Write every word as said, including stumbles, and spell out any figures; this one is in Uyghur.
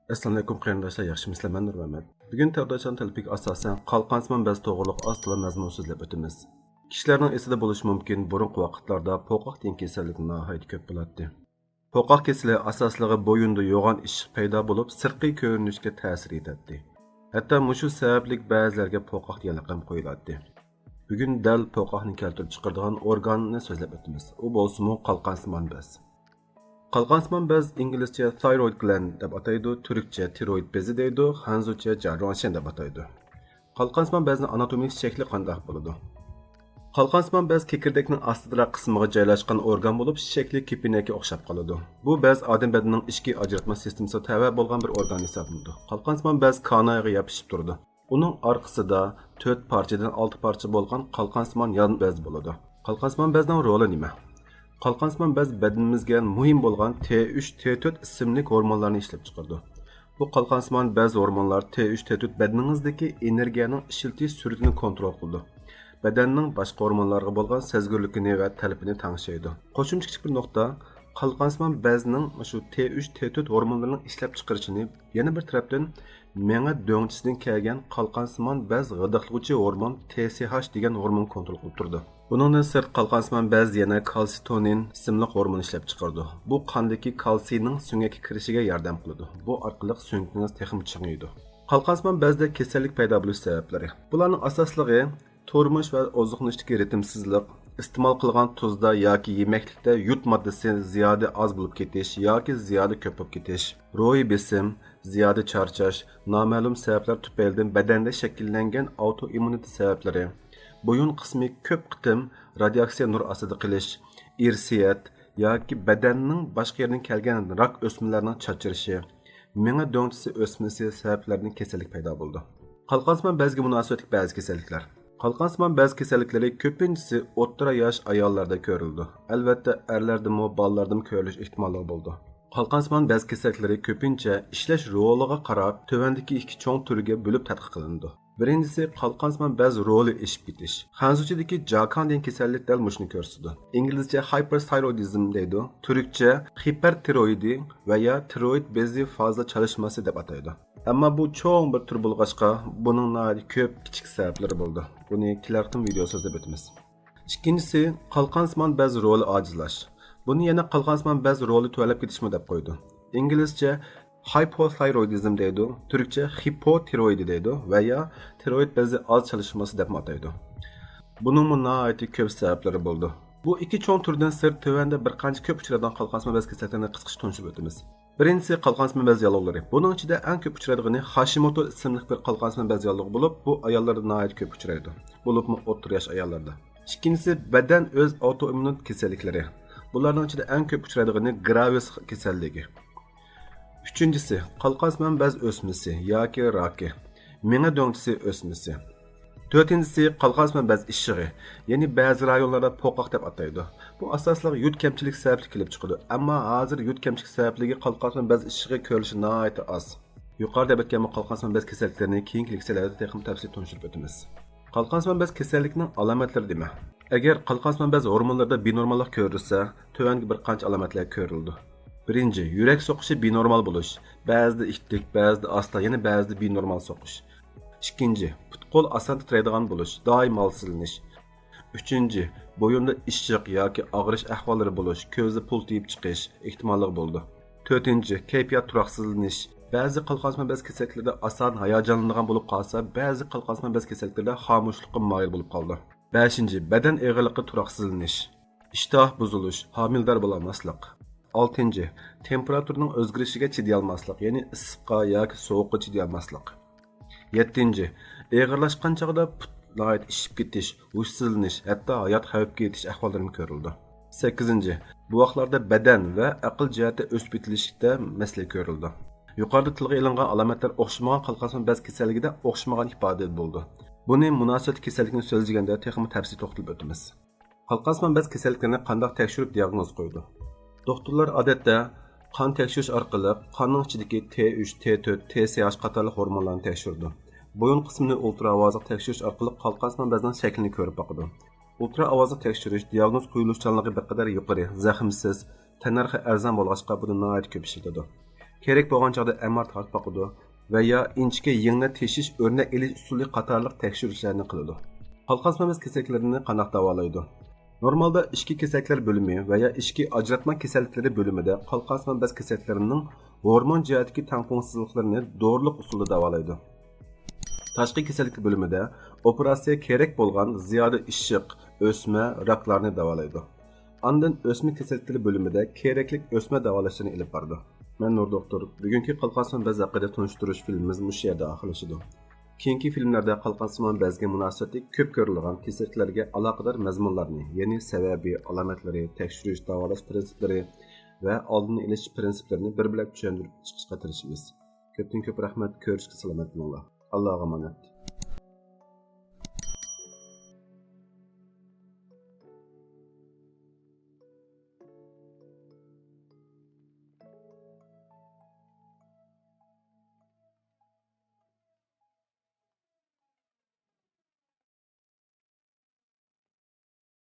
ئەسسالامۇئەلەيكۇم قېرىنداشلار، ياخشىمۇسىلەر؟ مەن نۇرمەمەت. بۈگۈن تەۋداشان تەلىپىگە ئاساسەن قالقانسىمان بەز توغرۇلۇق ئاز تولا مەزمۇن سۆزلەپ ئۆتىمىز. كىشىلەرنىڭ ئېسىدە بولۇشى مۇمكىن، بۇرۇنقى ۋاقىتلاردا پوقاق دېگەن كېسەللىك ناھايىتى كۆپ بولاتتى. پوقاق كېسىلى ئاساسلىقى بويۇندا يوغان ئىششىق پەيدا بولۇپ، سىرتقى كۆرۈنۈشكە تەسىر يېتەتتى. ھەتتا مۇشۇ سەۋەبلىك بەزىلەرگە پوقاق دېگەن لەقەم قويۇلاتتى. بۈگۈن دەل پوقاقنى كەلتۈرۈپ چىقىرىدىغان ئورگاننى سۆزلەپ ئۆتىمىز. ئۇ بولسىمۇ قالقانسىمان بەز. قالقانسىمان بەز ئىنگلىزچە thyroid gland دەپ ئاتايدۇ، تۈركچە تىروئىد بېزى دەيدۇ، خەنزۇچە جاررونشەن دەپ ئاتايدۇ. قالقانسىمان بەزنىڭ ئاناتومىك شەكلى قانداق بولىدۇ؟ قالقانسىمان بەز كېكىردەكنىڭ ئاستىدىراق قىسمىغا جايلاشقان ئورگان بولۇپ، شەكلى كېپىنەككە ئوخشاپ قالىدۇ. بۇ بەز ئادەم بەدىنىنىڭ ئىچكى ئاجراتما سىستېمىسىغا تەۋە بولغان بىر ئورگان ھېسابلىنىدۇ. قالقانسىمان بەز كانايغا يېپىشىپ تۇرىدۇ. ئۇنىڭ ئارقىسىدا تۆت پارچىدىن ئالتە پارچە بولغان قالقانسىمان يان بەز بولىدۇ. قالقانسىمان بەزنىڭ رولى نېمە؟ قالقانسىمان بەز بەدىنىمىزگە مۇھىم بولغان تې ئۈچ، تې تۆت ئىسىملىك ھورمونلارنى ئىشلەپ چىقىرىدۇ. بۇ قالقانسىمان بەز ھورمونلار تې ئۈچ، تې تۆت بەدىنىڭىزدىكى ئېنېرگىيەنىڭ ئىشلىتىش سۈرئىتىنى كونترول قىلىدۇ. بەدەننىڭ باشقا ھورمونلارغا بولغان سەزگۈرلۈكىنى ۋە تەلىپىنى تەڭشەيدۇ. قوشۇمچە كىچىك بىر نۇقتا، قالقانسىمان بەزنىڭ شۇ تې ئۈچ، تې تۆت ھورمونلىرىنىڭ ئىشلەپ چىقىرىشىنى يەنە بىر تەرەپتىن مېڭە دۆڭچىسىدىن كەلگەن قالقانسىمان بەز غىدىقلىغۇچى ھورمون تې سې ھاش دېگەن ھورمون كونترول قىلىپ تۇرىدۇ. بۇنىڭدىن سىرت، قالقانسىمان بەز يەنە كالسىتونىن ئىسىملىق ھورمون ئىشلەپ چىقىرىدۇ. بۇ قاندىكى كالسىينىڭ سۆڭەككە كىرىشىگە ياردەم قىلىدۇ. بۇ ئارقىلىق سۆڭىكىڭىز تېخىمۇ چىڭىيدۇ. قالقانسىمان بەزدە كېسەللىك پەيدا بولۇش سەۋەبلىرى. بۇلارنىڭ ئاساسلىقى تۇرمۇش ۋە ئوزۇقلىنىشتىكى رىتىمسىزلىق، ئىستېمال قىلغان تۇزدا ياكى يېمەكلىكتە يود ماددىسى زىيادە ئاز بولۇپ كېتىش ياكى زىيادە كۆپ بولۇپ كېتىش، روھىي بېسىم، زىيادە چارچاش، نامەلۇم سەۋەبلەر تۈپەيلىدىن بەدەندە شەكىللەنگەن ئاوتوئىممۇنىتېت سەۋەبلىرى، بويۇن قىسمى كۆپ قېتىم رادىياكسىيە نۇر ئاستىدا قېلىش، ئىرسىيەت ياكى بەدەننىڭ باشقا يېرىدىن كەلگەن راك ئۆسمىلەرنىڭ چاچرىشى، مېڭە دۆڭچىسى ئۆسمىسى سەۋەبلىرىدىن كېسەللىك پەيدا بولىدۇ. قالقانسىمان بەزگە مۇناسىۋەتلىك بەزى كېسەللىكلەر. قالقانسىمان بەز كېسەللىكلىرى كۆپىنچىسى ئوتتۇرا ياش ئاياللاردا كۆرۈلىدۇ. ئەلۋەتتە، ئەرلەردىمۇ، بالىلاردىمۇ كۆرۈلۈش ئېھتىماللىقى بولىدۇ. قالقانسىمان بەز كېسەللىكلىرى كۆپىنچە ئىشلەش رولىغا قاراپ تۆۋەندىكى ئىككى چوڭ تۈرگە بۆلۈپ تەتقىق قىلىنىدۇ. بىرىنچىسى، قالقانسىمان بەز رولى ئېشىپ كېتىش. خەنزۇچىدىكى جاكاڭ دېگەن كېسەللىك دەل مۇشۇنى كۆرسىتىدۇ. ئىنگلىزچە hyperthyroidism دەيدۇ، تۈركچە خىپەرتىروئىدى ۋە يا تىروئىد بېزى فازا چالىشمىسى دەپ ئاتايدۇ. ئەمما بۇ چوڭ بىر تۈر بولغاچقا، بۇنىڭ ناھايىتى كۆپ كىچىك سەۋەبلىرى بولىدۇ. بۇنى كېلەر قېتىم ۋىدېو سۆزلەپ ئۆتىمىز. ئىككىنچىسى، قالقانسىمان بەز رولى ئاجىزلاش. بۇنى يەنە قالقانسىمان بەز رولى تۆۋەنلەپ كېتىشمۇ دەپ قويىدۇ. ئىنگلىزچە hypothyroidism دەيدۇ، تۈركچە خىپوتىروئىدى دەيدۇ ۋە يا تىروئىد بېزى ئاز چالىشمىسى دەپمۇ ئاتايدۇ. بۇنىڭمۇ ناھايىتى كۆپ سەۋەبلىرى بولىدۇ. بۇ ئىككى چوڭ تۈردىن سىرت، تۆۋەندە بىر قانچە كۆپ ئۇچرايدىغان قالقانسىمان بەز كېسەللىكلىرىنى قىسقىچە تونۇشتۇرۇپ ئۆتىمىز. بىرىنچىسى، قالقانسىمان بەز ياللۇغلىرى. بۇنىڭ ئىچىدە ئەڭ كۆپ ئۇچرايدىغىنى خاشىموتو ئىسىملىك بىر قالقانسىمان بەز ياللۇغى بولۇپ، بۇ ئاياللاردا ناھايىتى كۆپ ئۇچرايدۇ، بولۇپمۇ ئوتتۇرا ياش ئاياللاردا. ئىككىنچىسى، بەدەن ئۆز ئاوتوئىممۇن كېسەللىكلىرى. بۇلارنىڭ ئىچىدە ئەڭ كۆپ ئۇچرايدىغىنى گراۋىس كېسەللىكى. ئۈچىنچىسى، قالقانسىمان بەز ئۆسمىسى ياكى راكى، مېڭە دۆڭچىسى ئۆسمىسى. تۆتىنچىسى، قالقانسىمان بەز ئىششىقى، يەنى بەزى رايونلاردا پوقاق دەپ ئاتايدۇ. بۇ ئاساسلىق يود كەمچىلىك سەۋەبلىك كېلىپ چىقىدۇ. ئەمما ھازىر يود كەمچىلىك سەۋەبلىكى قالقانسىمان بەز ئىششىقى كۆرۈلۈشى ناھايىتى ئاز. يۇقىرىدا دەپ ئۆتكەن بۇ قالقانسىمان بەز كېسەللىكلىرىنى كېيىنكى لېكسىيەلەردە تېخىمۇ تەپسىلىي تونۇشتۇرۇپ ئۆتىمىز. قالقانسىمان بەز كېسەللىكىنىڭ ئالامەتلىرى نېمە؟ ئەگەر قالقانسىمان بەز ھورمونلىرىدا بىنورماللىق كۆرۈلسە، تۆۋەندىكى بىر قانچە ئالامەتلەر كۆرۈلىدۇ. بىرىنچى، يۈرەك سوقۇشى بىنورمال بولۇش، بەزىدە ئىتتىك، بەزىدە ئاستا، يەنە بەزىدە بىنورمال سوقۇش. ئىككىنچى، پۇت-قول ئاسان تىترەيدىغان بولۇش، دائىم ھالسىزلىنىش. ئۈچىنچى، بويۇندا ئىششىق ياكى ئاغرىش ئەھۋاللىرى بولۇش، كۆزدە پۇل تېيىپ چىقىش ئېھتىماللىقى بولىدۇ. تۆتىنچى، كەيپىيات تۇراقسىزلىنىش. بەزى قالقانسىمان بەز كېسەللىكلىرىدە ئاسان ھاياجانلىنىدىغان بولۇپ قالسا، بەزى قالقانسىمان بەز كېسەللىكلىرىدە خامۇشلۇققا مايىل بولۇپ قالىدۇ. بەشىنچى، بەدەن ئېغىرلىقى تۇراقسىزلىنىش، ئىشتىھا بۇزۇلۇش، ھامىلىدار بولالماسلىق. ئالتىنچى، تېمپېراتۇرىنىڭ ئۆزگىرىشىگە چىدىيالماسلىق، يەنى ئىسسىققا ياكى سوغۇققا چىدىيالماسلىق. يەتتىنچى، ئېغىرلاشقان چاغدا پۇت ناھايىتى ئىششىپ كېتىش، ھوشسىزلىنىش، ھەتتا ھايات خەۋپكە يېتىش ئەھۋاللىرىمۇ كۆرۈلىدۇ. سەككىزىنچى، بوۋاقلاردا بەدەن ۋە ئەقىل جەھەتتە ئۆسۈپ يېتىلىشتە مەسىلە كۆرۈلىدۇ. يۇقىرىدا تىلغا ئېلىنغان ئالامەتلەر ئوخشىمىغان قالقانسىمان بەز كېسەللىكىدە ئوخشىمىغان ئىپادىدە بولىدۇ. بۇنى مۇناسىۋەتلىك كېسەللىكنى سۆزلىگەندە تېخىمۇ تەپسىلىي توختىلىپ ئۆتىمىز. قالقانسىمان بەز كېسەللىكلىرىنى قانداق تەكشۈرۈپ دىياگنوز قويىدۇ؟ دوختۇرلار ئادەتتە قان تەكشۈرۈش ئارقىلىق قاننىڭ ئىچىدىكى تې ئۈچ، تې تۆت، تې سې ئاچ قاتارلىق ھورمونلارنى تەكشۈرىدۇ. بويۇن قىسمىنى ئۇلترا ئاۋازلىق تەكشۈرۈش ئارقىلىق قالقانسىمان بەزنىڭ شەكلىنى كۆرۈپ باقىدۇ. ئۇلترا ئاۋازلىق تەكشۈرۈش دىياگنوز قويۇلۇشچانلىقى بىر قەدەر يۇقىرى، زەخىمسىز، تەننەرخى ئەرزان بولغاچقا بۇنى ناھايىتى كۆپ ئىشلىتىدۇ. كېرەك بولغان چاغدا ئەم ئار تارتىپ باقىدۇ ۋە يا ئىنچىكە يىڭنە تېشىش، ئۆرنەك ئېلىش ئۇسۇلى قاتارلىق تەكشۈرۈشلەرنى قىلىدۇ. قالقانسىمان بەز كېسەكلىرىنى قانداق داۋالايدۇ؟ نورمالدا ئىچكى كېسەكلەر بۆلۈمى ۋە يا ئىچكى ئاجراتما كېسەللىكلىرى بۆلۈمىدە قالقانسىمان بەز كېسەكلىرىنىڭ ھورمون جەھەتتىكى تەڭپۇڭسىزلىقلىرىنى دورىلىق ئۇسۇلدا داۋالايدۇ. تاشقى كېسەللىك بۆلۈمىدە ئوپېراتسىيە كېرەك بولغان زىيادە ئىششىق، ئۆسمە، راكلارنى داۋالايدۇ. ئاندىن ئۆسمە كېسەللىكلىرى بۆلۈمىدە كېرەكلىك ئۆسمە داۋالاشلىرىنى ئېلىپ بارىدۇ. مەن نۇر دوختۇر. بۈگۈنكى قالقانسىمان بەز ھەققىدە تونۇشتۇرۇش فىلمىمىز مۇشۇ يەردە ئاخىرلىشىدۇ. كېيىنكى فىلملەردە قالقانسىمان بەزگە مۇناسىۋەتلىك كۆپ كۆرۈلىدىغان كېسەللىكلەرگە ئالاقىدار مەزمۇنلارنى، يەنى سەۋەبى، ئالامەتلىرى، تەكشۈرۈش، داۋالاش پىرىنسىپلىرى ۋە ئالدىنى ئېلىش پىرىنسىپلىرىنى بىر-بىرلەپ چۈشەندۈرۈپ چىقىشقا تىرىشىمىز. كۆپتىن كۆپ رەھمەت، كۆرۈشكە سالامەت بولۇڭلار. ئاللاغا ئامانەت.